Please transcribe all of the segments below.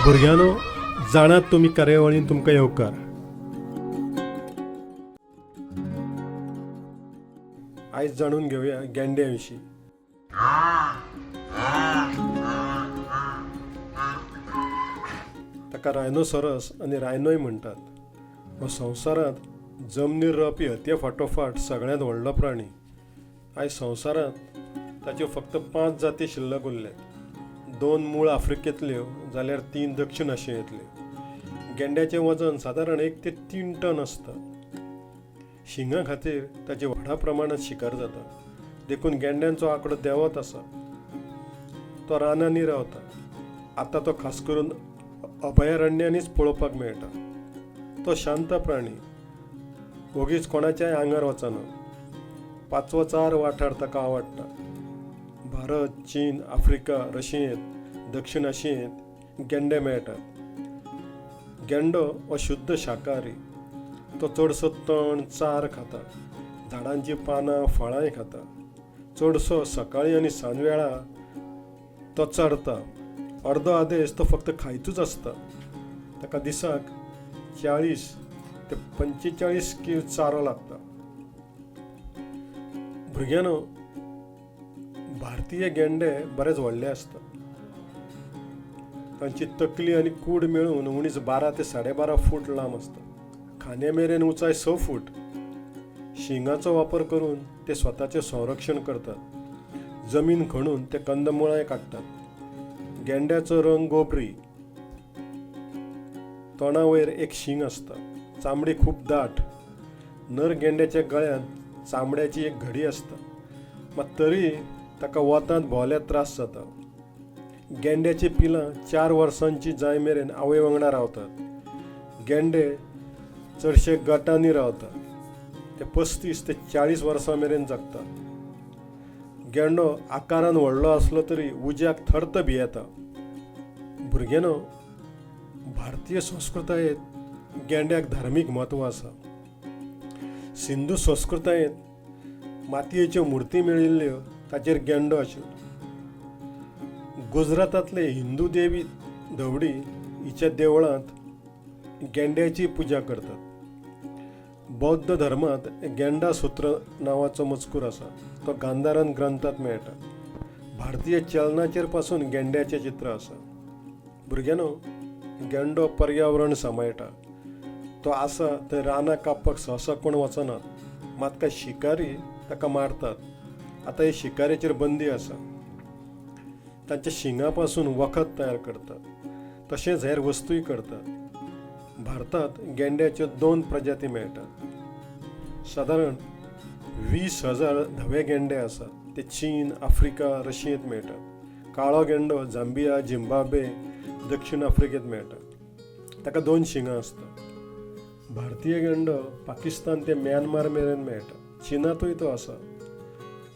भुरग्यांनो, जाणात तुमी कार्यावळीन तुमकां येवकार. आयज जाणून घेवया गेंड्या विशीं. ताका रायनोसोरस आनी रायनोय म्हणटात. हो संवसारांत जमनीर रावपी हतये फाटोफाट सगळ्यांत व्हडलो प्राणी. आयज संवसारांत ताच्यो फक्त 5 जाती शिल्लक उरल्यात. 2 मूळ आफ्रिकेंतल्यो जाल्यार 3 दक्षिण आशियेंतल्यो. गेंड्याचें वजन सादारण 1 ते 3 टन आसता. शिंगा खातीर ताची व्हडा प्रमाणांत शिकार जाता, देखून गेंड्यांचो आंकडो देंवत आसा. तो रानांनी रावता. आतां तो खास करून अभयारण्यांनीच पळोवपाक मेळटा. तो शांत प्राणी, वोगीच कोणाच्याय आंगार वचना. पांचवोचार वाठार ताका आवडटा. भारत, चीन, आफ्रिका, रशियेंत, दक्षिण आशियेंत गेंडे मेळटात. गेंडो हो शुद्ध शाकाहारी. तो चडसो तण, चार खाता. झाडांचीं पानां, फळांय खाता. चडसो सकाळीं आनी सांजवेळा तो चरता. अर्दो आदेस तो फक्त खायतूच आसता. ताका दिसाक 40 ते 45 कील चारो लागता. भुरग्यांनो, भारतीय गेंडे बरेच व्हडले आसतात. तांची तकली आनी कूड मेळून उणीच 12 ते 12.5 फूट लांब आसता. खांदे मेरेन उंचाय 6 फूट. शिंगाचो वापर करून ते स्वताचें संरक्षण करतात. जमीन खणून ते कंदमुळांय काडटात. गेंड्याचो रंग गोबरी. तोंडा वयर एक शींग आसता. चामडी खूब दाट. नर गेंड्याच्या गळ्यांत चामड्याची एक घडी आसता. मात तरी ताका वतांत भोंवल्यार त्रास जाता. गेंड्याची पिलां 4 वर्सांची जाय मेरेन आवय वांगडा रावतात. गेंडे चडशे गटांनी रावतात. ते 35 ते 40 वर्सां मेरेन जगतात. गेंडो आकारान व्हडलो आसलो तरी उज्याक थर्त भियेता. भुरग्यांनो, भारतीय संस्कृतायेंत गेंड्याक धार्मीक म्हत्व आसा. सिंधू संस्कृतायेंत मातयेच्यो मुर्ती मेळिल्ल्यो, ताचेर गेंडो आशिल्लो. गुजरातांतले हिंदू देवी धवडी हिच्या देवळांत गेंड्याची पुजा करतात. बौद्ध धर्मांत गेंडा सूत्र नांवाचो मजकूर आसा. तो गांधारान ग्रंथांत मेळटा. भारतीय चलनाचेर पासून गेंड्याचें चित्र आसा. भुरग्यांनो, गेंडो पर्यावरण सांबाळटा. तो आसा थंय रानां कापपाक सहसा कोण वचनात. मात काय शिकारी ताका मारतात. आतां हे शिकारेचेर बंदी आसा. तांच्या शिंगा पासून वखद तयार करतात, तशेंच हेर वस्तूय करतात. भारतांत गेंड्याच्यो 2 प्रजाती मेळटात. सादारण 20,000 धवे गेंडे आसात. ते चीन, आफ्रिका, रशियेंत मेळटात. काळो गेंडो झांबिया, झिम्बाब्वे, दक्षिण आफ्रिकेंत मेळटा. ताका 2 शिंगां आसतात. भारतीय गेंडो पाकिस्तान ते म्यानमार मेरेन मेळटा. चीनांतूय तो आसा.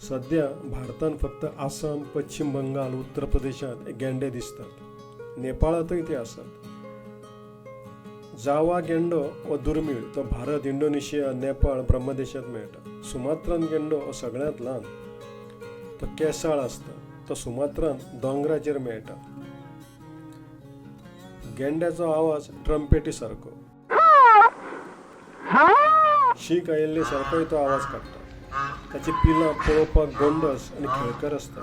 सद्या भारतांत फक्त आसाम, पश्चिम बंगाल, उत्तर प्रदेशांत गेंडे दिसतात. नेपाळांतूय ते आसात. जावा गेंडो हो दुर्मीळ. तो भारत, इंडोनेशिया, नेपाळ, ब्रह्मदेशांत मेळटा. सुमात्रान गेंडो हो सगळ्यांत ल्हान. तो केसाळ आसता. तो सुमात्रान दोंगराचेर मेळटा. गेंड्याचो आवाज ट्रम्पेटी सारको. शींक आयिल्ले सारकोय तो आवाज काडटा. ताची पिलां पळोवपाक गोंडस आनी खेळकर आसता.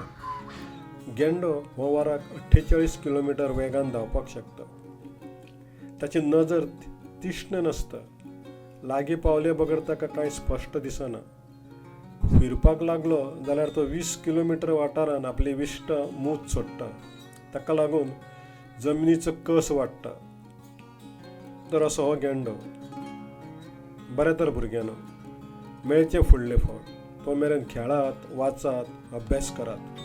गेंडो हो वराक 48 किलोमिटर वेगान धांवपाक शकता. ताची नजर तीक्ष्ण नासता. लागीं पावले बगर ताका कांय स्पश्ट दिसना. फिरपाक लागलो जाल्यार तो 20 किलोमिटर वाठारान आपली विश्टा मूत सोडटा. ताका लागून जमनीचो कस वाडटा. तर असो हो गेंडो. बरें तर भुरग्यांनो, मेळचें फुडले फावट. तो मेरेन खेळात, वाचात, अभ्यास करात.